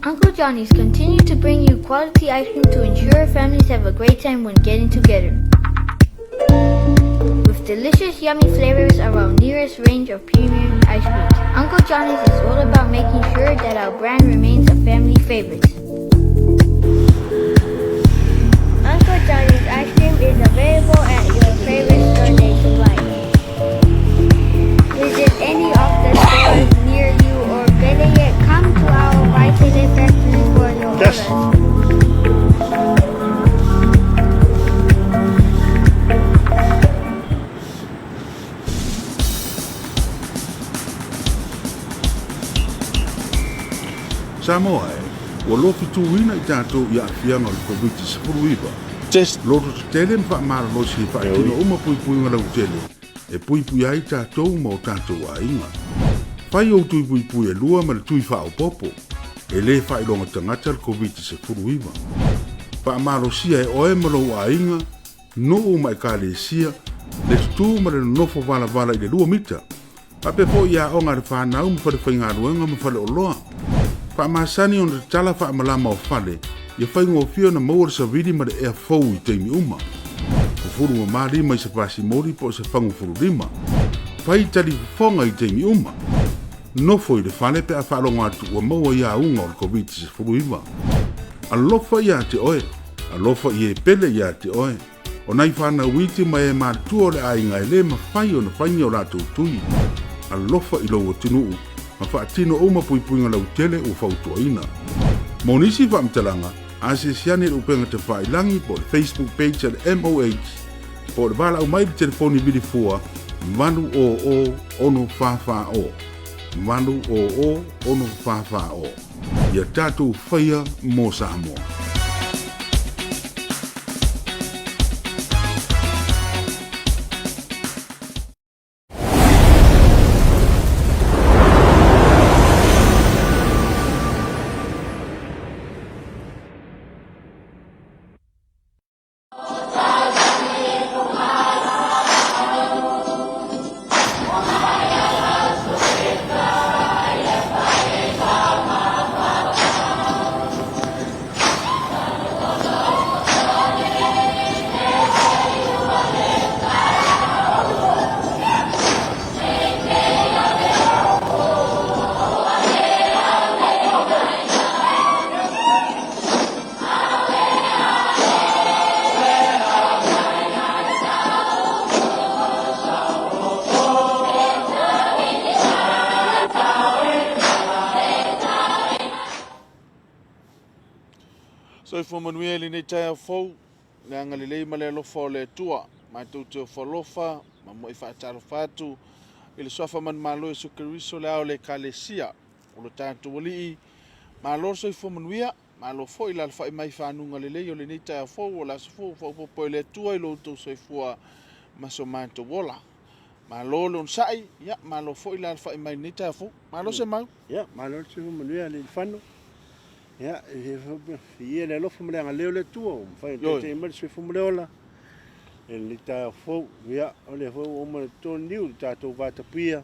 Uncle Johnny's continue to bring you quality ice cream to ensure families have a great time when getting together. With delicious, yummy flavors of our nearest range of premium ice creams, Uncle Johnny's is all about making sure that our brand remains a family favorite. Uncle Johnny's ice cream is available at your favorite store nationwide. Visit any of the stores near you or better yet, come to our Waikele factory for your Yes. orders. Samoa e, ua lofituina i tatou i aafiaga o le Koviti-19. Test. Loto tetele ma faamalolosi e faatino uma puipuiga lautele e puipui ai tatou ma o tatou aiga. Fai ou tui puipui e lua ma le tui faaopoopo. E lē faailoga tagata le Koviti-19. Faamalosia e oe ma lou aiga, nuu ma ekalesia, le tutū ma le nonofo valavala i le lua mita. Faapea foi i aoga a le fanau ma falefaigaluega ma faleoloa. Faamasani ona tatala faamalama o fale ia faigofie ona maua le savili ma le ea fou i taimi uma. Fufulu mamā lima i se pasimoli po o se fagu fululima. Fai talifofoga i taimi uma. Nofo i le fale pe a faalogo atu ua maua i auga o le Koviti-19. Alofa ia te oe, alofa i e pele ia te oe. O nai fanau iti ma e matutua o le aiga e lē mafai ona fai ni o latou tui. Alofa i lou atunuu ma faatino uma puipuiga lautele ua fautuaina. Mo nisi faamatalaga, asiasi ane i le upega tafailagi po o le Facebook page a le MOH po o le valaau mai i le telefoni vili fua 800 644 800 644. Ia tatou faia mo Samoa. Soifua manuia i lenei taeao fou, le agalelei ma le alofa o le Atua. Matou te ofo alofa ma moe faatalofa atu i le suafa manumalo Iesu Keriso le ao o le Ekalesia o lo tatou Alii. Malo le soifua manuia, malo foi le alafai mai i fanuga lelei o lenei taeao fou, o le aso fou ua faaopoopo e le Atua i lo outou soifua ma so matou ola. Malo le onosai, ia malo foi le alafai mai i lenei taeao fou. Malo Semau. Ia, malo le soifua manuia Alii-le-Fano. Ia, e le alofa ma le agalelei o le Atua ua mafai ona taitai mai le soifua ma le ola i lenei taeao fou. Ia, o lea foi ua uma ona toniu le tatou vatapuia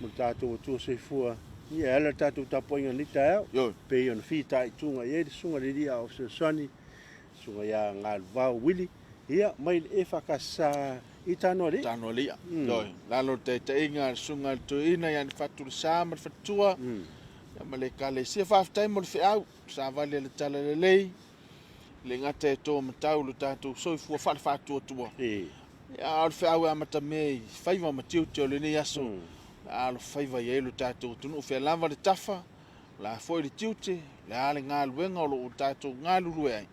ma le tatou Atua soifua. Ia, e ala le tatou tapuaiga i lenei taeao, pei ona fitaituga i ai le Susuga i le Alii Aoao Fesoasoani, Susuga ia Galuvao Willie, ia, mai le EFKS i Tanoalii. Tanoalii. Ioe. Lalo o le taitaiga a le Susuga i le Toeaina ia Nifatu le Sa ma le Faletua. Ia ma le Ekalesia. Faafetai mo le feau, savali a le Talalelei, le gata e to matau lo tatou soifua faale-faatuatua. Ia, a o le feau e amata mea i faiva ma tiute o lenei aso, a alofaiva i ai lo tatou atunuu. Fea lava le tafa, o le a foi le tiute, o le a le galuega o lo o tatou galulue ai.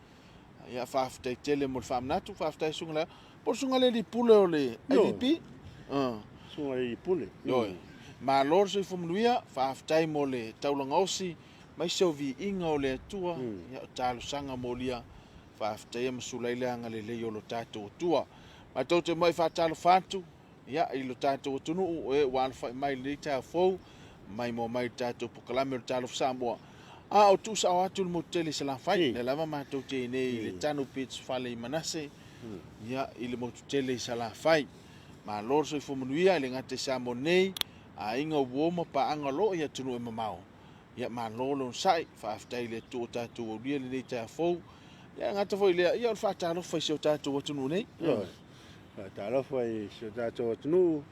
Ia, faafetai tele mo le faamanatu, faafetai Susuga i le Po o le Susuga i le Alii Pule o le IDP? Susuga i le Alii Pule. Ioe. Malo le soifua manuia, faafetai mo le taulaga osi, mai se o viiga o le Atua, ia o talosaga molia, faafetaia ma sula ai le agalelei o lo tatou Atua. Matou te muai faatalofa atu, ia, i lo tatou atunuu, e ua alafai mai i lenei taeao fou, maimoa mai i le tatou polokalame o le Talofa Samoa. A o tuusao atu le motu tele i Salafai, lea lava matou te i nei i le Tanu Beach fale i Manase, ia, i le motu tele i Salafai. Malo le soifua manuia, e le gata i Samoa nei, aiga uo ma paaga o lo o i atunuu e mamao. Ia, malo le onosai, faafetai i le Atua ua tatou aulia lenei taeao fou. Ia, e gata foi i lea, ia o le faatalofa i si o tatou atunuu nei. Ioe, faatalofa i si o tatou atunuu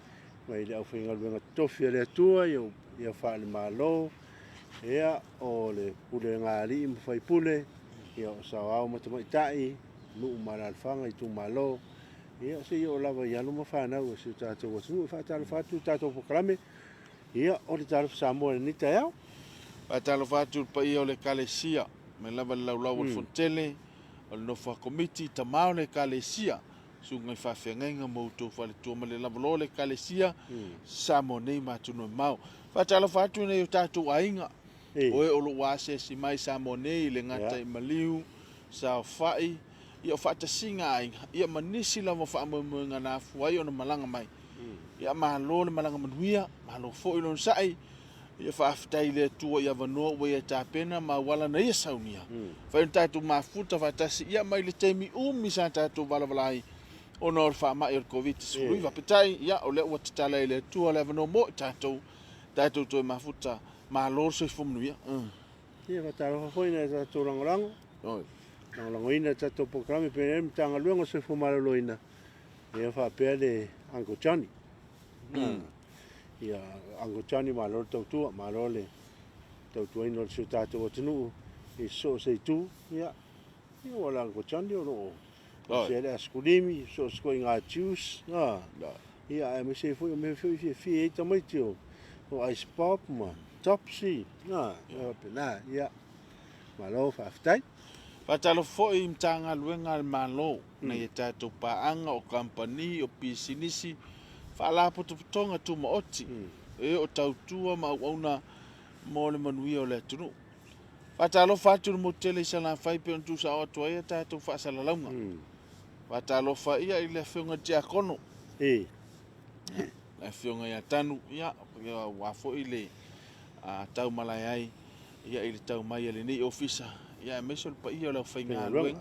mai le aufaigaluega totofi a le Atua, ia faale-Malo, ia o le pulega a alii ma faipule, ia o saoao ma tamaitai, nuu ma alaalafaga, itumalo, ia seia oo lava i alo ma fanau a si o tatou atunuu. E faatalofa atu i le tatou polokalame, ia o le Talofa Samoa i lenei taeao. Faatalofa atu i le paia o le Ekalesia, mai lava i le laulau o le Fonotele, o le nofo a Komiti, tama o le Ekalesia, susuga i faafeagaiga ma outou faletua ma le lavaloa o le Ekalesia, Samoa nei ma atunuu e mamao. Faatalofa atu i nai o tatou aiga, o e o lo o ua asiasi mai i Samoa nei, e le gata i maliu, saofai, ia o faatasiga aiga, ia ma nisi lava o faamoemoega na afua ai ona malaga mai. Ia malo le malaga manuia, malo foi le onosai, ia faafetai i le Atua i avanoa ua ia tapena ma auala na ia saunia. Fai ona tatou mafuta faatasi, ia mai le taimi umi sa tatou valavala ai ona o le faamai o le Koviti-19. Peitai, ia o lea ua tatala e le Atua le avanoa mo i tatou, tatou toe mafuta. Malo le soifua manuia. Ia faatalofa foi i nai o tatou lagolago, lagolagoina le tatou polokalame pei ona i ai le Matagaluega o le Soifua Maloloina, ia faapea le Uncle Johnny. Ia Uncle Johnny, malo le tautua, malo le tautuaina o si o tatou atunuu i so o se itu. Ia, ia ua le Uncle Johnny o lo o sea le askulimi, so o se ituaiga juice, ia aemaise ai foi o mea foi e fiafia ai tamaiti o ice pop ma topsy, ia faapena. Ia, malo faafetai. Faatalofa foi i Matagaluega a le Malo, nai a tatou paaga, o kamupani, o pisinisi, faalapotopotoga tumaoti, e o tautua ma auauna mo le manuia o le atunuu. Faatalofa atu i le motu tele i Salafai pei ona tuusao atu ai a tatou faasalalauga. Faatalofa ia i le afioga i le Tiakono, le afioga ia Tanu, ia, aua foi le taumalae ai ia i le tau mai a lenei ofisa, ia aemaise o le paia o le aufaigaluega.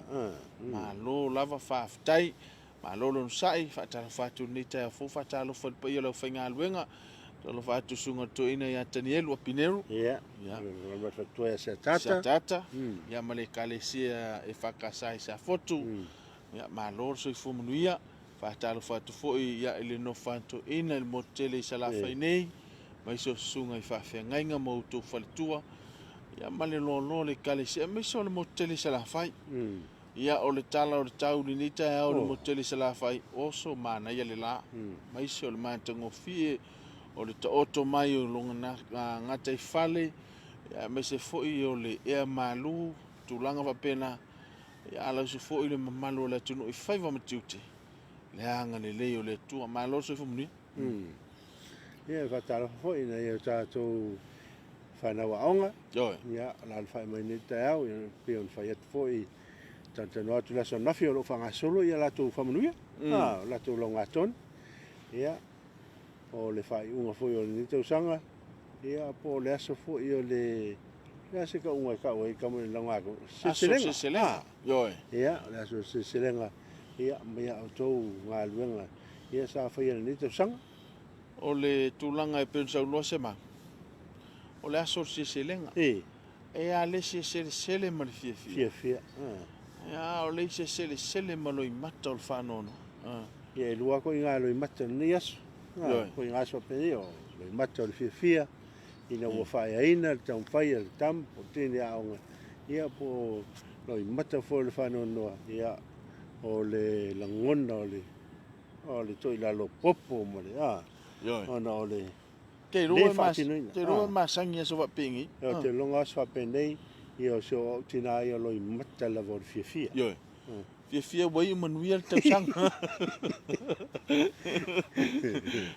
Malo lava faafetai, malo le onosai, faatalofa atu i lenei taeao fou, faatalofa i le paia o le aufaigaluega, faatalofa atu i le susuga i le toeaina ia Tanielu Apineru. Ia, ia Seatata, ia ma le ekalesia EFKS i Safotu. Ia, malo le soifua manuia. Faatalofa atu foi ia i le nofo a toeaina i le motu tele i Salafai nei, aemaise o susuga i faafeagaiga ma outou faletua, ia ma le loaloa o le ekalesia, aemaise o le motu tele i Salafai. Ia, o le tala o le tau i lenei taeao i le motu tele i Salafai, oso manaia le la, aemaise o le matagofie o le taoto mai o lona gataifale, aemaise foi o le ea malu, tulaga faapena. Ia alausu foi le mamalu o le atunuu i faiva ma tiute, le agalelei o le Atua. Malo le soifua manuia. Ia, e faatalofa foi i nai o tatou fanau aoga. Ioe. Ia, alaalafa'i mai nei taeao, ia, pei ona fai atu foi, talatalanoa atu i le aso ananafi o lo o faagasolo ia latou faamanuia, o latou laugatonu. Ia, o le faaiuga foi o lenei tausaga, ia, po o le aso foi o le le a se tauga e tau ai tama i le laugatonu? Aso seleselega. Ioe. Ia, o le aso seleselega, ia, ma ia outou galuega, ia, sa faia i lenei tausaga. O le tulaga e pei ona saunoa Sema, o le aso o le seleselega. E a le isi e selesele ma le fiafia. Fiafia. Ia, a o le isi e selesele ma loimata o le faanoanoa. Ia, e lua ituaiga loimata o lenei aso. Ituaiga aso faapea, o loimata o le fiafia, ina ua faaeaina le taumafai a le tama po o le teine aoga, ia, po o loimata foi o le faanoanoa, ia, o le lagona o le o le toilalo popo ma le a, ona o le Te iloa e masani aso faapenei. Ou te iloa aso faapenei, ia o si ou tina ia loimata lava o le fiafia. Ioe. Fiafia ua iu manuia le tausaga.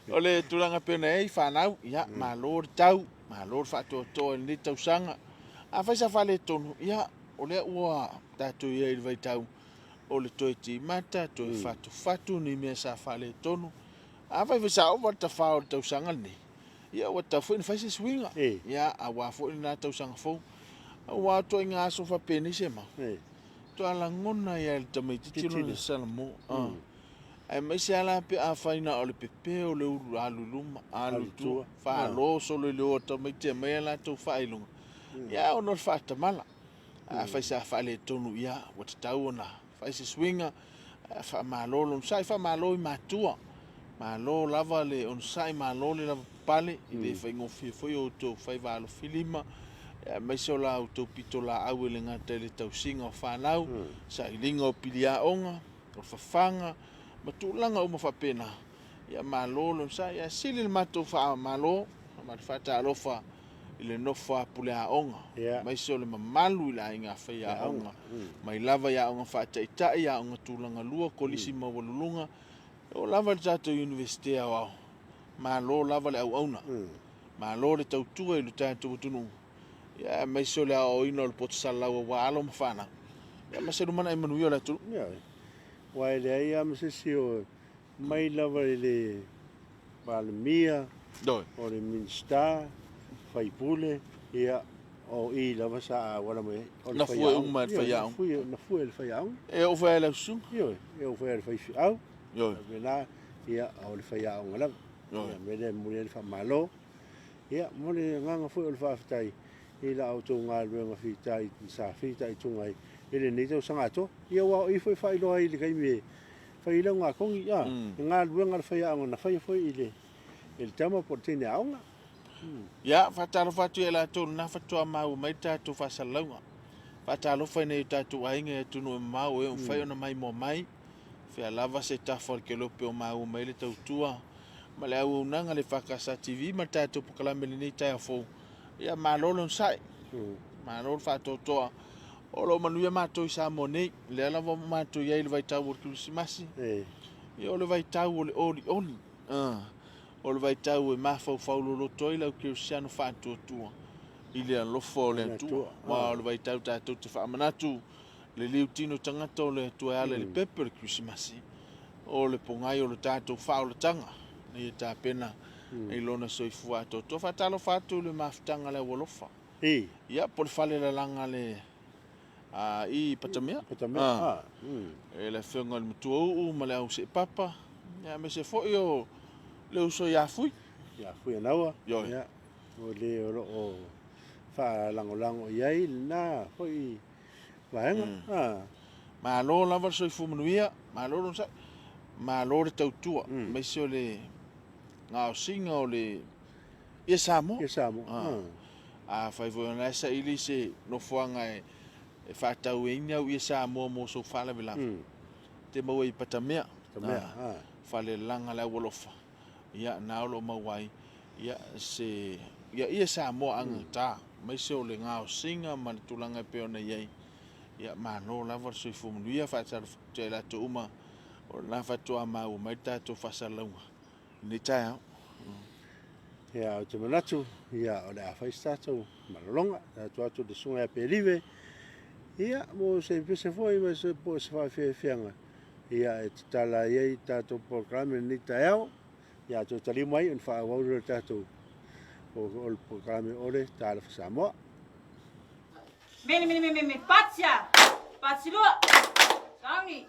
O le tulaga pei ona i ai fanau, ia, malo le tau, malo le faatoatoa i lenei tausaga. Afai sa faaletonu, ia, o lea ua tatou i ai i le vaitau o le toe timata, toe fatufatu ni mea sa faaletonu. Afai foi sa ova le tafa o le tausaga lenei, ia ua tatau foi ona fai se suiga, ia, aua foi lena tausaga fou. Aua o ituaiga aso faapenei se mau, faatoa lagona ai lava e le tamaitiiti lona salamo. Aemaise lava la pe afai na o le pepe o le ulu alu i luma, alu i tua, falo solo i le o a tamaiti e aumai a latou faailoga. Ia, ona o le faatamala. Afai sa faaletonu, ia, ua tatau ona fai se suiga. Faamalo le onosai, faamalo i matua. Malo lava le onosai, malo le lavapapale, e le faigofie foi o outou faiva alofilima, aemaise o la outou pitolaau e le gata i le tausiga o fanau, sailiga o piliaoga, o fafaga, ma tulaga uma faapena. Ia malo le onosai, ae sili le matou faamalo ma le faatalofa i le nofo a puleaoga, aemaise o le mamalu i le aiga faiaoga, mai lava i aoga faataitai, aoga tulaga lua, kolisi maualuluga, e oo lava i le tatou Iunivesite Aoao. Malo lava le auauna, malo le tautua i lo tatou atunuu, aemaise o le aoaoina o le poto salalau aua alo ma fanau, ma se lumanai manuia o le atunuu. Aua e leai lava ma se isi o mai lava i le Palemia, o le Minisita, faipule, ia, o i lava sa auala mai ai. O le Na fue uma e le faiaoga. Na fue e le faiaoga. E oo foi lava i lau susuga. Ioe, e oo foi lava i le faifeau. Ioe. Faapena, ia, o le faiaoga lava. Ioe. Ia, o le mea lea e momoli ai le faamalo. Ia, mo le agaga foi o le faafetai i la outou galuega fita sa fitaituga ai i lenei tausaga atoa. Ia, aua o i foi e faailoa ai i le taimi e fai ai le augatogi, a, le galuega a le faiaoga na faia foi i le i le tama po o le teine aoga. Ia, faatalofa atu ia i latou lena faatoa maua mai le tatou faasalalauga. Faatalofa i nai o tatou aiga i atunuu e mamao e mafai ona maimoa mai. Fea lava se tafa o le kelope o maua mai le tautua ma le auaunaga a le EFKS TV ma le tatou polokalame i lenei taeao fou. Ia, malo le onosai, malo le faatoatoa. O lo o manuia matou i Samoa nei. O lea lava ua matou i ai i le vaitau o le Kerisimasi. Ia, o le vaitau o le olioli. O le vaitau e mafaufau loloto ai le au kerisiano faatuatua i le alofa o le Atua. Aua o le vaitau tatou te faamanatu le liutino tagata o le Atua e ala i le pepe o le Kerisimasi, o le pogai o le tatou faaolataga ina ia tapena i lona soifua atoatoa. Faatalofa atu i le mafutaga a le aualofa. Ia, po o le falelalaga a le i Patamea. Patamea. Ah. E le afioga i le Matua Uu ma le au Seepapa, ia aemaise foi o le uso ia Fui. Ia Fui Anaua. Ioe. Ia, o le o lo o faalagolago i ai lena foi vaega. Ah. Malo lava le soifua manuia, malo le onosai, malo le tautua, aemaise o le gaosiga o le Ia Samoa. Ia Samoa. Ah. Afai foi o lena e saili se nofoaga e faatau ai ni au ie Samoa mo sou faalavelave, te maua i Patamea, Falelaga le Aualofa, ia na o lo o maua ai ia se ia ie Samoa agata, aemaise o le gaosiga ma le tulaga e pei ona i ai. Ia malo lava le soifua manuia, faatalofa atu ia i latou uma o lena faatoa maua mai le tatou faasalalauga i lenei taeao. Ia, ou te manatu, ia, o le a fai se tatou malologa, tatou atu i le susuga ia Pelive, ia, mo se pese foi ma se, po o se faafeafeaga, ia, e tatala ai ai tatou polokalame i lenei taeao, ia, toe taliu mai ona faaauau lea o le tatou, o le polokalame o le Talofa Samoa. Mene, mene, mene, mene, patia! Patilua! Sauni!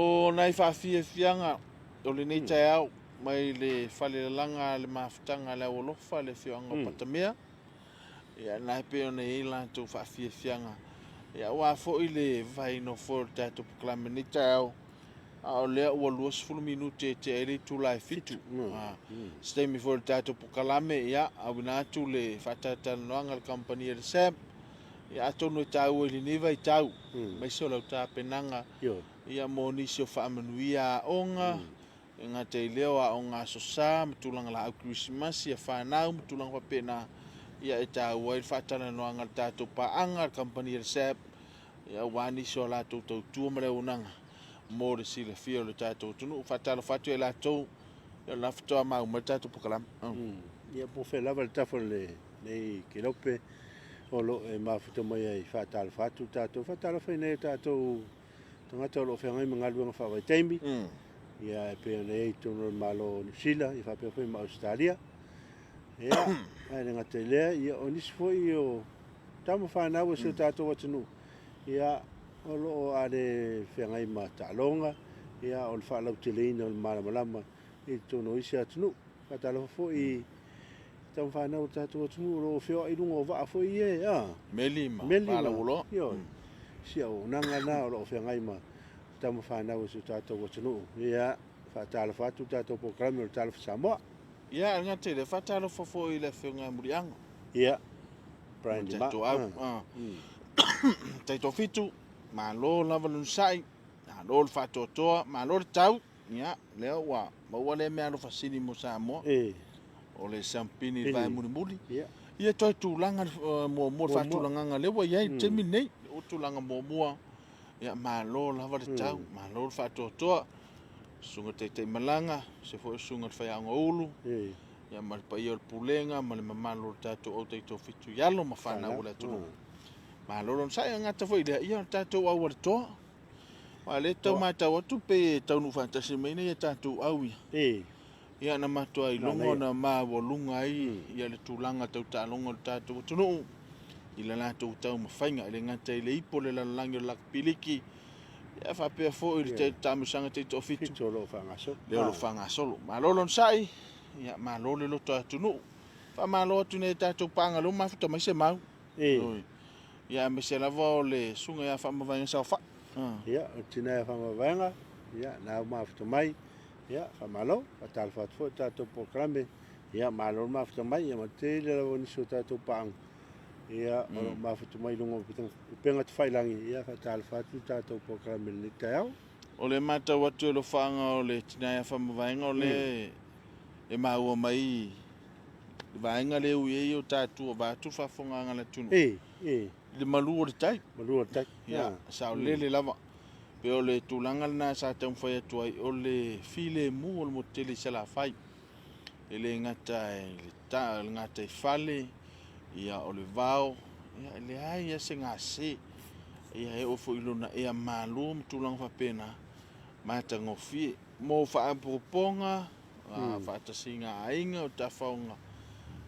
O nai faafiafiaga o lenei taeao mai le falelalaga a le mafutaga a le Aualofa le afioaga o Patamea, ia lena e pei ona i ai latou faafiafiaga ia aua foi le vaeina o foe o le tatou polokalame i lenei taeao, a o lea ua 20 minute e tea ai le itula e 7. Se taimi foi o le tatou polokalame, ia auina atu le faatalatalanoaga a le kamupani a le SAB, ia atonu e taua i lenei vaitau, aemaise o lau tapenaga ia mo nisi o faamanuia aoga, e gata i lea o aoga aso sa ma tulaga laau kerisimasi a fanau ma tulaga faapena, ia e taua ai le faatalanoaga a le tatou paaga, le kamupani a le SAB, ia aua nisi o a latou tautua ma le auaunaga mo le silafia o le tatou atunuu. Faatalofa atu ia i latou, ia o lena faatoa maua mai le tatou polokalame. Ia po o fea lava le tafa o lenei kelope o lo o e mafuta mai ai, faatalofa atu tatou, faatalofa i nai o tatou tagata o lo o feagai ma galuega faavaitaimi, ia e pei ona i ai i totonu o le Malo o Niu Sila, ia faapea foi ma Ausetalia. Ia, ae le gata i lea, ia o nisi foi o tama fanau a si o tatou atunuu, ia o lo o ale feagai ma taaloga, ia o le faalauteleina o le malamalama i totonu o isi atunuu. Faatalofa foi i tama fanau a le tatou atunuu o lo o feoai i luga o vaa foi ia, a. Meli ma Palauoloa. Ioe. Si auaunaga lena o lo o feagai ma tama fanau a si o tatou atunuu. Ia, faatalofa atu le tatou polokalame o le Talofa Samoa. Ia, e le gata i lea, faatalofa foi i le Afioga ia Muliaga. Ia, Brian Lima. Taitoafitu, malo lava le onosai, malo le faatoatoa, malo le tau. Ia, lea ua maua lea meaalofa sili mo Samoa. O le siampini i le vae mulimuli. Ia toe tulaga muamua, le faatulagaga lea ua i ai i le taimi lenei. O tulaga muamua, ia malo lava le tau, malo le faatoatoa. Susuga Taitaimalaga, aemaise foi o Susuga i le Faiaoga Ulu, ia ma le paia o le Pulega ma le mamalu o le tatou au taitoafitu i alo ma fanau o le atunuu. Malo le onosai, e gata foi i lea, ia o le tatou aualetoa. Aua o lea e tau matau atu pei e taunuu faatasi mai nei a tatou au ia. Ia na matua iloga ona maualuga ai ia le tulaga tau taaloga o le tatou atunuu i le latou taumafaiga, e le gata i le ipu o le lalolagi o le lakapiliki, ia faapea foi i le taamilosaga taitoafitu o lo o faagasolo. Lea o lo o faagasolo. Malo le onosai, ia malo le loto atunuu. Faamalo atu i nai a tatou paaga lea ua mafuta mai se mau. Ia aemaise lava o le susuga ia Faamavaega Saofai. Ia, o le tina ia Faamavaega, ia, na ua mafuta mai, ia, faamalo, faatalofa atu foi i le tatou polokalame, ia, malo le mafuta mai, ia, ma le tele lava o nisi o tatou paaga, ia, o lo o mafuta mai i luga o upega tafailagi, ia, faatalofa atu i le tatou polokalame i lenei taeao. O le matau atu i alofaaga o le tina ia Faamavaega, o lea e maua mai le vaega lea ua i ai o tatou vaeatu le faafofogaaga a le atunuu. I le malu o le tai. Malu o le tai. Ia, saolele lava. Pei o le tulaga lena sa taumafai atu ai, o le filemu o le motu tele i Salafai. E le gata i le ta, le gataifale, ia o le vao, ia e leai lava se gase. Ia e oo foi i lona ea malu ma tulaga faapena, matagofie. Mo faaopoopoga, faatasiga a aiga o tafaoga,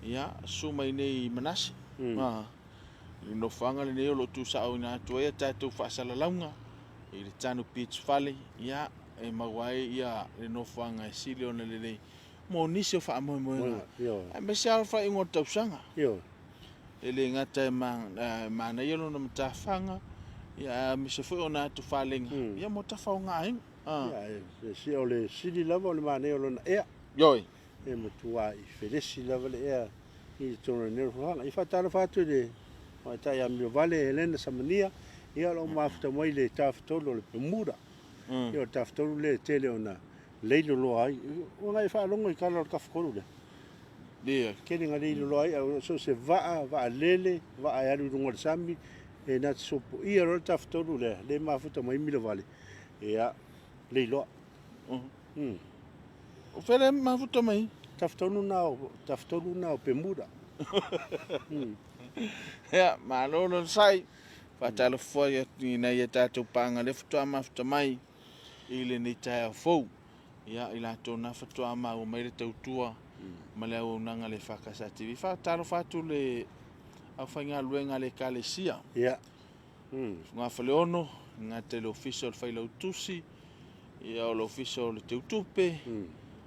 ia, susu mai nei i Manase. I le nofoaga lenei o lo o tuusaoina atu ai a tatou faasalalauga i le Tanu Beach Fale, ia, e maua ai ia le nofoaga e sili ona lelei mo nisi o faamoemoega, aemaise lava o le faaiuga o le tausaga. E le gata e manaia lona matafaga, ia, aemaise foi ona atufalega, ia, mo tafaoga aiga. Ia, o le sili lava o le manaia o lona ea. Ioe. E matuai felesi lava le ea i totonu o lenei nofoaga. Ia faatalofa atu i le tamaitai ia Miovale Helena Samania, ia o lo o mafuta mai le tafatolu o le Bermuda. Ia o le tafatolu lea e tele ona leiloloa ai. Ua na e faalogo i tala o le tafatolu lea? Ia. Tele na leiloloa ai, a so o se vaa, vaalele, vaa e alu i luga o le sami, e na te sopoia loa le tafatolu lea, lea e mafuta mai Milovale. Ia, leiloa. O fea le mafuta mai? Tafatolu na o Pemuda. Ia, malo le onosai. Faatalofa foi atu i nai a tatou paaga lea faatoa mafuta mai i lenei taeao fou. Ia, i latou na faatoa maua mai le tautua ma le auaunaga a le EFKS TV. Faatalofa atu le aufaigaluega a le Ekalesia. Ia. Fogafaleono, e gata i le Ofisa o le Failautusi, Ia, o le Ofisa o le Teutupe,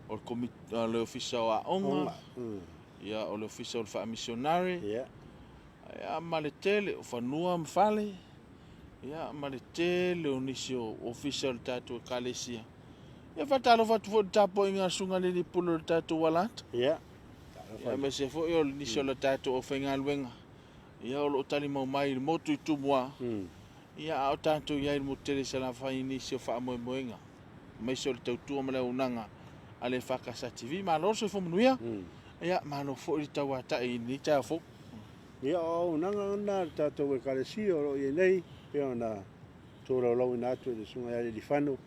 o le Komiti, o le Ofisa o Aoga, ia, o le Ofisa o le Faamisionare, ia, ma le tele o fanua ma fale, ia, ma le tele o nisi o ofisa o le tatou Ekalesia. Ia, faatalofa atu foi i le tapuaiga a le Susuga i le Alii Pule o le tatou Alata. Ia, aemaise foi o nisi o le tatou aufaigaluega, ia, o lo o talimau mai i le motu i Tumua. Ia, a o tatou i ai i le motu tele i Salafai i nisi o faamoemoega, aemaise o le tautua ma le auaunaga a le EFKS TV. Malo le soifua manuia, ia, malo foi le tauatai i lenei taeao fou. Ia, o auaunaga na a le tatou Ekalesia o lo o i ai nei, e pei ona tolaulauina atu e le Susuga ia Lealifano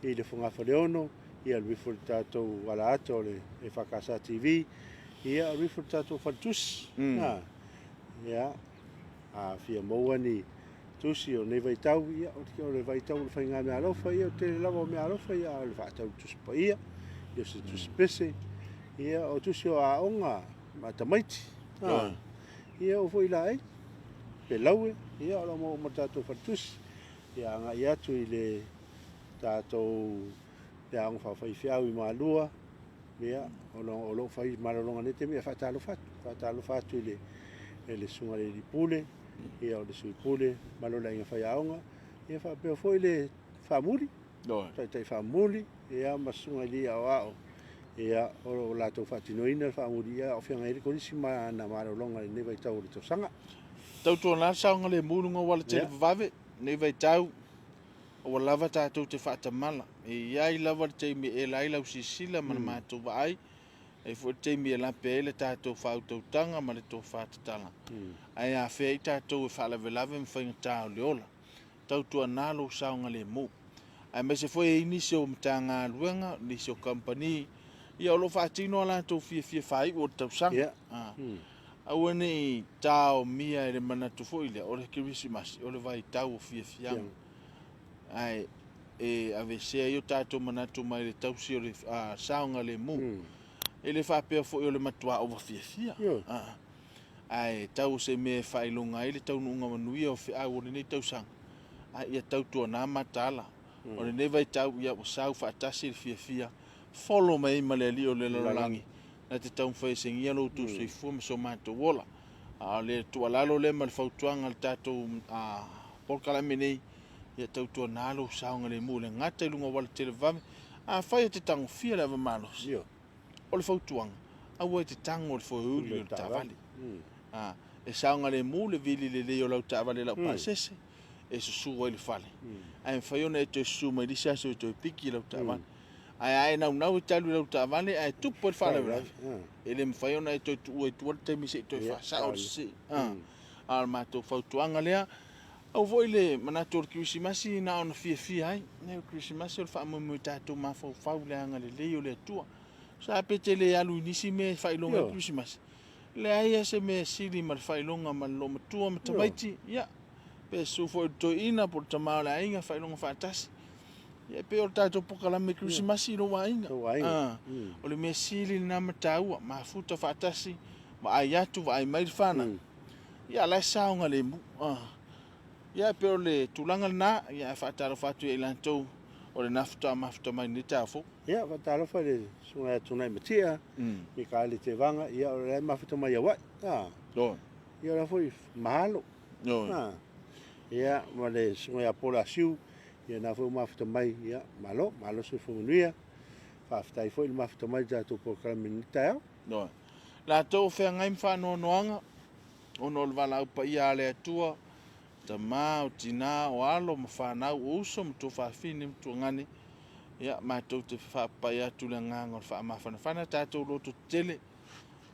i le Fogafaleono, ia alu ifo i le tatou alaata o le EFKS TV, ia alu ifo i le tatou faletusi. Ia, a fia maua ni tusi o lenei vaitau, ia, o le vaitau o le faiga meaalofa, ia, o le tele lava o meaalofa, ia, o le faatau Tusi Paia, ia, o se tusi pese, ia, o tusi o aoga a tamaiti, ia, o foi laei, pelaue, ia, o lo o maua uma i le tatou faletusi, ia, agai atu i le tatou le aoga faafaifeau i Malua, ia, o lo o fai malologa i lenei taimi, e faatalofa atu, faatalofa atu i le susuga i le alii pule, ia, o le sui pule ma le aiga faiaoga, ia, faapea foi le faamuli, taitai faamuli, ia, ma susuga i alii aoao, ia, o lo o latou faatinoina le faamuli, ia, o feagai ai le kolisi ma ana malologa i lenei vaitau o le tausaga. Tautuana le saogalemu i luga o auala televavave, lenei vaitau, Aua lava tatou te faatamala. E i ai lava le taimi e ela ai lau silasila ma le matou vaai, e i ai foi le taimi e lape ai le tatou faautautaga ma le tofa tatala. Ae afea ai tatou e faalavelave ma faigata o le ola. Tautuana lou saogalemu. Aemaise foi e i ai nisi o Matagaluega, nisi o kamupani, ia o lo o faatino a latou fiafia faaiu o le tausaga. Aua ne i taomia e le manatu foi lea o le Kerisimasi o le vaitau o fiafiaga. Ae e aveesea ai o tatou manatu mai le tausi o le saogalemu. E le faapea foi o le matua ova fiafia. Ae tau o se mea e faailoga ai le taunuuga manuia o feau o lenei tausaga, a ia tautuana mataala. O lenei vaitau, ia ua sau faatasi le fiafia, folo mai ai ma le Alii o le lalolagi, na te taumafai e segia lo outou soifua ma so matou ola. A o le tuualalo lea ma le fautuaga a le tatou polokalame nei, ia tautuana lou saogalemu, e le gata i luga o auala televavave. Afai e te tagofia le ava malosi, o le fautuaga, aua e te tago i le foeuli o le taavale. E saogalemu le vili lelei o lau taavale laupasese e susu ai le fale, ae mafai ona e toe susu mai le isi aso e toe piki lau taavale. Ae a e naunau e te alu i lau taavale ae tupu ai le faalavelave, e le mafai ona e toe tuua i tua le taimi se i toe faasao le sese. A o le matou fautuaga lea, aua foi le manatu o le Kerisimasi na ona fiafia ai. O le Kerisimasi o le faamoemoe tatou mafaufau i le agalelei o le Atua. Sa pe te le alu i nisi mea e faailoga ai le Kerisimasi. Leai lava se mea e sili ma le faailoga ma le loomatua ma tamaiti, ia, pe susu foi i le toeaina po o le tama o le aiga, faailoga faatasi. Ia, e pei o le tatou polokalame Kerisimasi i lou aiga. O le mea sili lena ma taua, mafuta faatasi, vaai atu, vaai mai le fanau. Ia, la e saogalemu. Ia, e pei o le tulaga lena, ia, ae faatalofa atu ia i latou o lena faatoa mafuta mai i lenei taeao fou. Ia, faatalofa i le susuga ia Tunai Matia, Mikaele Tevaga, ia, o la e mafuta mai Hawaii. Ia, o la foi mahalo. Ia, ma le susuga ia Paul Asiu, ia na foi ua mafuta mai, ia, malo, malo soifua manuia. Faafetai foi le mafuta mai i le tatou polokalame i lenei taeao. Latou o feagai ma faanoanoaga ona o le valaau paia a le Atua, tama, o tina, o alo ma fanau, o uso ma tuafafine ma tuagane, ia, matou te faapapai atu le agaga o le faamafanafana, tatou loto tetele,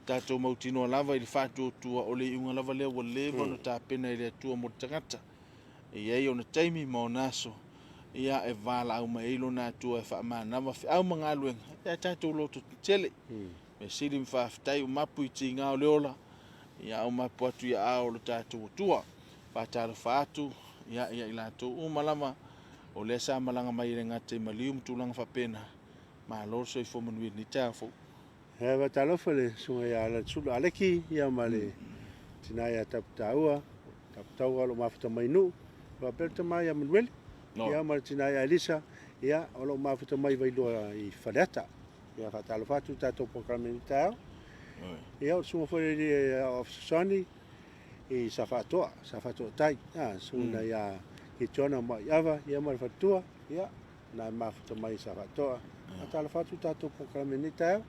tatou mautinoa lava i le faatuatua o le iuga lava lea ua leva ona tapena e le Atua mo le tagata. E i ai ona taimi ma ona aso, ia, e valaau mai ai lona Atua e faamanava feau ma galuega, ia tatou loto tetele. Mea sili ma faafetai ua mapu i tiga o le ola, ia au mapu atu i aao o lo tatou Atua. Faatalofa atu ia ia i latou uma lava o lea sa malaga mai e le gata i maliu ma tulaga faapena. Malo le soifua manuia i lenei taeao fou. E faatalofa i le susuga ia Alalisulu Aleki ia ma le tina ia Taputaua, Taputaua o lo o mafuta mai i Nuu, faapea le tama ia Manueli ia ma le tina ia Elisa. Ia, o lo o mafuta mai Vailoa i Faleata. Ia, faatalofa atu i tatou polokalame i lenei taeao. Ia, o le susuga foi i le Aoao Fesoasoani i Safaatoa, Safaatoa Tai, a, susuga ia Kitiona Maiava, ia ma le faletua, ia, na e mafuta mai i Safaatoa. Faatalofa atu i tatou polokalame i lenei taeao.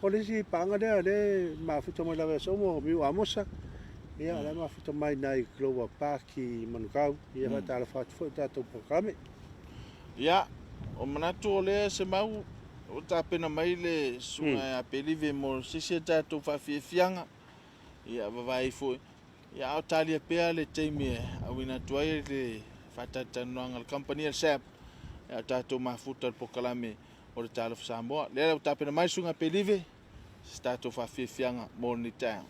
O le isi paaga lea, lea e mafuta mai lava i aso uma, o Miu Amosa, ia, la e mafuta mai i Clover Park i Manukau, ia, faatalofa atu foi i tatou polokalame. Ia, o manatu o lea Semau ua tapena mai le susuga ia Pelive mo se isi a tatou faafiafiaga, ia vavae foi. Ia, a o talia pea le taimi e auina atu ai le faatalatalanoaga a le kamupani a le SAB, a o tatou mafuta i le polokalame o le Talofa Samoa. Lea ua tapena mai le susuga ia Pelive se tatou faafiafiaga mo lenei taeao.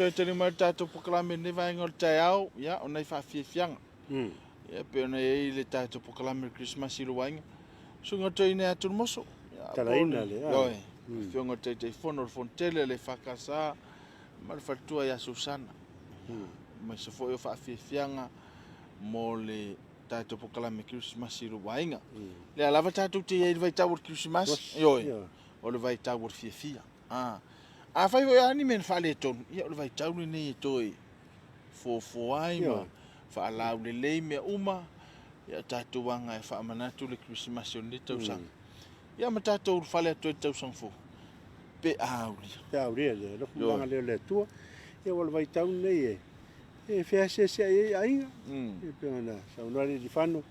toe tali mai le tatou polokalame i lenei vaega o le taeao, ia, o nai faafiafiaga. Ia, pei ona i ai le tatou polokalame o le Kerisimasi i lou aiga. Susuga Toeaina ia Tulimoso. Ia, Talaina le, ah. Ioe. Afioga i le Taitaifono o le Fonotele a le EFKS ma le faletua ia Susana. Aemaise foi o faafiafiaga mo le tatou polokalame Kerisimasi i lou aiga. Lea lava tatou te i ai i le vaitau o le Kerisimasi. Ioe. O le vaitau o le fiafia. A. Afai foi a ni mea na faaletonu, ia o le vaitau lenei e toe fuafua ai ma faalaulelei mea uma, ia tatou aga e faamanatu le Kerisimasi o lenei tausaga. Ia ma tatou ulufale atu ai i le tausaga fou, pe a aulia. Pe a aulia le alofa ma le agalelei o le Atua. Ia ua o le vaitau lenei e feaseaseai ai aiga, e pei ona saunoa le Alii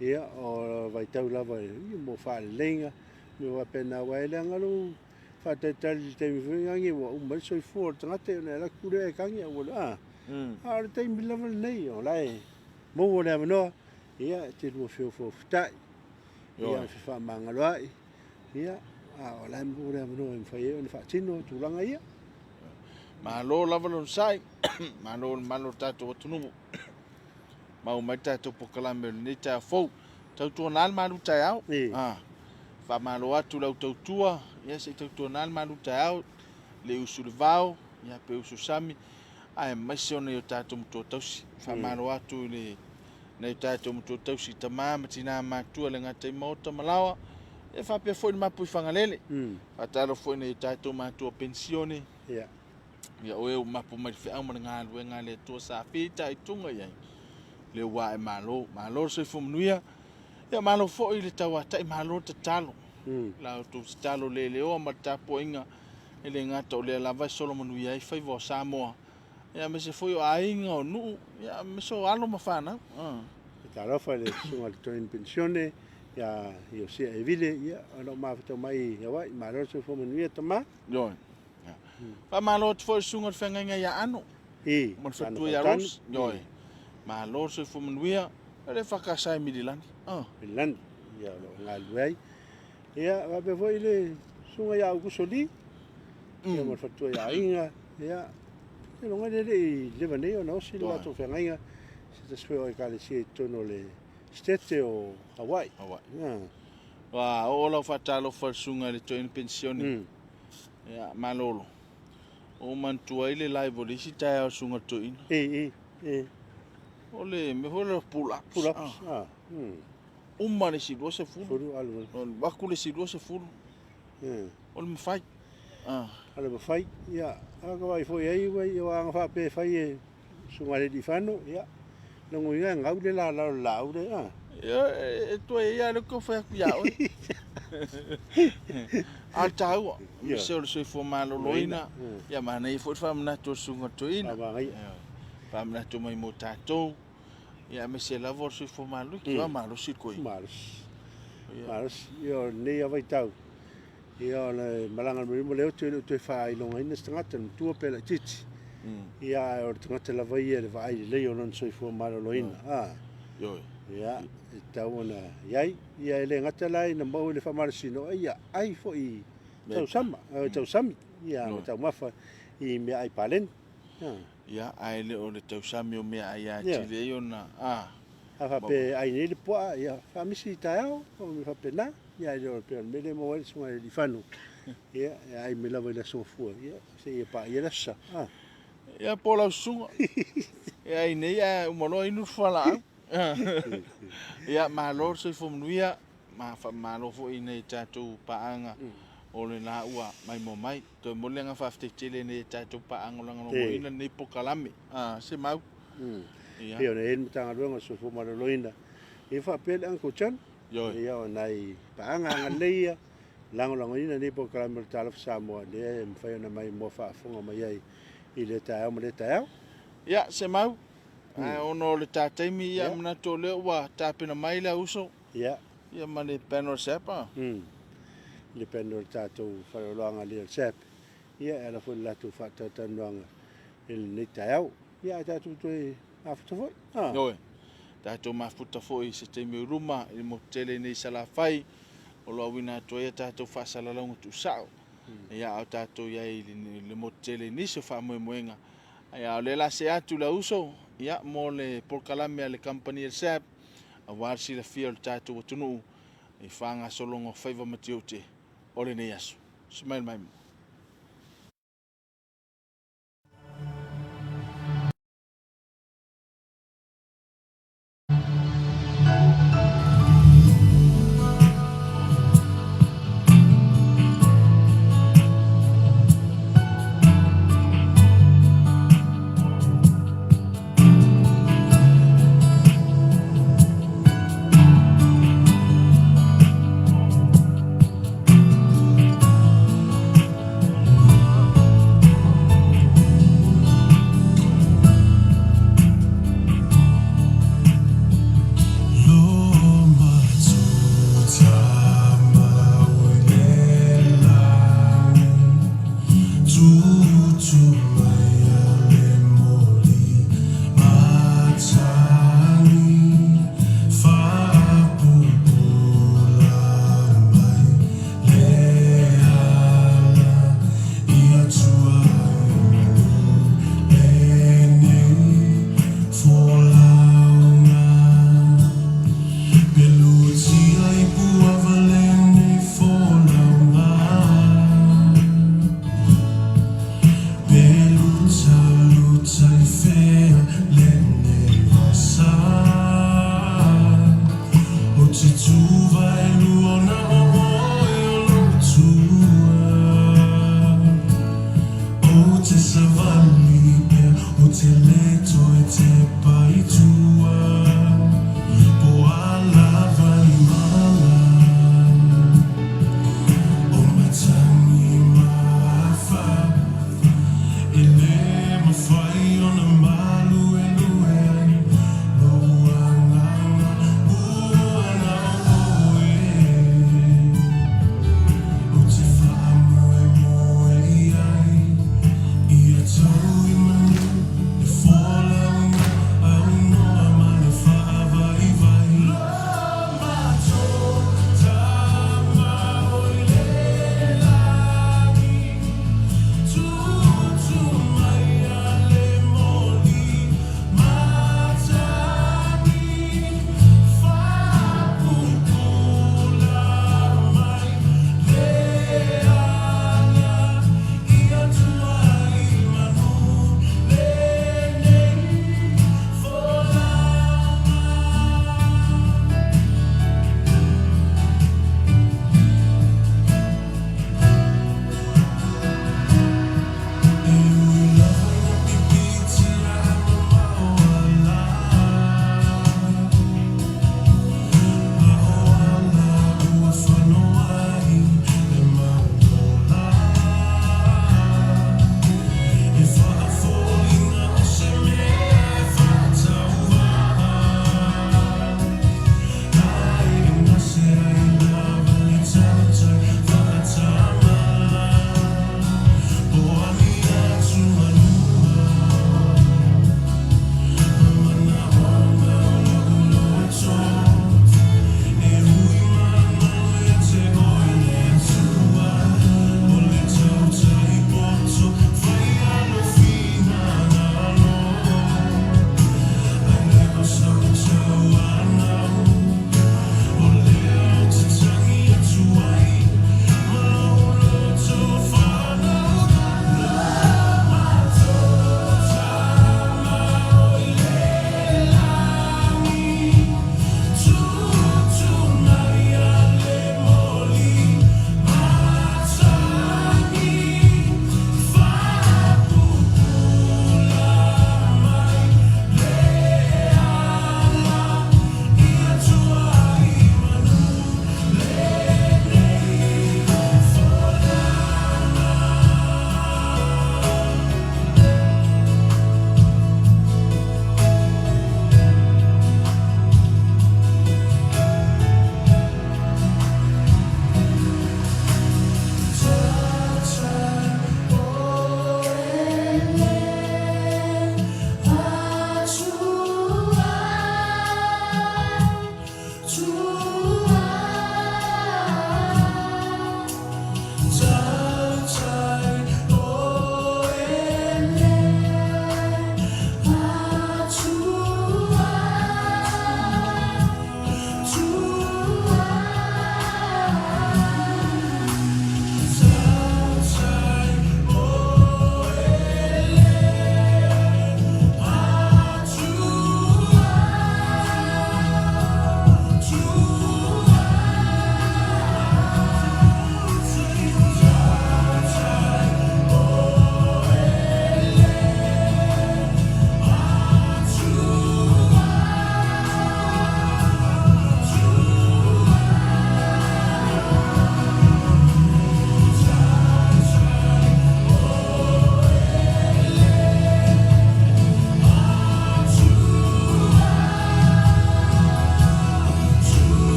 ia o le vaitau lava mo faaleleiga, mea faapena, aua e leaga lou faatalitali i le taimi foi lea ua uma ai le soifua o le tagata ona e alu atu lea e tagi ae ua a a o le taimi lava lenei o la e maua le avanoa ia e te lua feofoofotai ia fefaamagaloai ia a o la e maua le avanoa e mafai ai ona faatino tulaga ia. Malo lava le onosai, malo le malo o le tatou atunuu. Maua mai le tatou polokalame o lenei taeao fou. Tautuana le malu taeao. Ah, faamalo atu lau tautua, ia se i tautuana le malu taeao, le usu le vao, ia pe usu sami, aemaise o nai o tatou matua tausi. Faamalo atu i le nai o tatou matua tausi, tama ma tina matua le gata i maota ma laoa, ia faapea foi le mapu i Fagalele. Faatalofa foi i nai o tatou matua penisione. Ia oe ua mapu mai le feau ma le galuega a le Atua sa fitaituga i ai, lea ua ae malo. Malo le soifua manuia, ia malo foi le tauatai, malo le tatalo. La outou tatalo leleoa ma le tapuaiga, e le gata o lea lava e solo manuia ai faiva o Samoa, ia aemaise foi o aiga, o nuu, ia aemaise o alo ma fanau. Talofa i le susuga i le Toeaina Penisione ia Iosia Evile, ia o lo o mafuta mai i Hawaii. Malo le soifua manuia tama. Ioe. Faamalo atu foi i le susuga i le feagaiga ia Ano. I. Ma le faletua ia Rose. Ioe. Malo le soifua manuia. O le EFKS i Mililani. Mililani. Ia o lo o galulue ai. Ia faapea foi le susuga ia Aukuso Lee. Ia ma le faletua ia Aiga. Ia seiloga e le i leva nei ona osi le latou feagaiga. Se tasi foi o ekalesia i totonu o le Sitete o Hawaii. Hawaii. Ua oo lau faatalofa i le susuga i le toeaina penisione. Ia, malolo. Ua ou manatua ai le live o le isi taeao i le susuga i le toeaina. E, e, e. O le mea foi lea o pull ups. Pull ups, ah. Uma le isi 20. Fulu, alu. Alu atu le isi 20. O le mafai. Ah. O le mafai, ia. A ka vaai foi ai, ua ia aga faapea e fai e susuga i le Alii ia. Logoina e gau le lala o le laau le, ah. Ia, e toe ia le ko fai atu ia oe. A le taua, aemaise o le soifua maloloina, ia manaia foi le faamanatu o le susuga i le toeaina. Faamanatu mai mo tatou, ia aemaise lava o le soifua maloloina, ki malosi le koina. Malosi. Malosi. Ia o lenei lava vaitau, ia o le malaga mai ma le oto e le o toe faailogaina se tagata, le matua pe laitiiti. Ia ae o le tagata lava ia i le vaai lelei o lona soifua maloloina. Ioe. Ia, e tatau ona i ai. Ia e le gata la ina maua i le faamalosino, a ia ai foi i tausama, tausami, ia ma taumafa i meaai paleni. Ia, ae le o le tausami o meaai atili ai ona, A faapea e ai nei le puaa, ia faamisi i taeao, o mea faapena. Ia ae le o pei o le mea lea e maua ai le susuga i le Alii Fano, ia e ai mai lava i le aso Gafua, ia seia paia le aso Sa. Ia po o lau susuga, e ai nei ae uma loa inu le fualaau. Ia, malo le soifua manuia, ma faamalo foi i nai tatou paaga o lena ua maimoa mai. Toe momoli le agaga faafetai tele i nai tatou paaga o lagolagoina lenei polokalame. Se mau. Ia. Pei ona i ai le Matagaluega o le Soifua Maloloina, ia faapea le Uncle John. Ia o nai paaga agalelei ia, lagolagoina lenei polokalame o le Talofa Samoa, lea e mafai ona maimoa faafofoga mai ai i lea taeao ma lea taeao. Ia, se mau. Ae ona o le ta taimi, ia manatu o lea ua tapena mai le auso. Ia ma le panel o le SAP. Le panel o le tatou faleoloaga lea o le SAP. Ia e ala foi i le latou faatalatalanoaga i lenei taeao. Ia ae tatou toe mafuta foi. Ioe. Tatou mafuta foi i se taimi o i luma i le motu tele nei i Salafai o lo o auina atu ai a tatou faasalalauga tuusao. Ia a o tatou i ai i le motu tele i nisi o faamoemoega. Ae a o lea la see atu le auso, ia, mo le polokalame a le kamupani a le SAB, aua le silafia o le tatou atunuu i faagasologa o faiva ma tiute o lenei aso. Smile mai mo.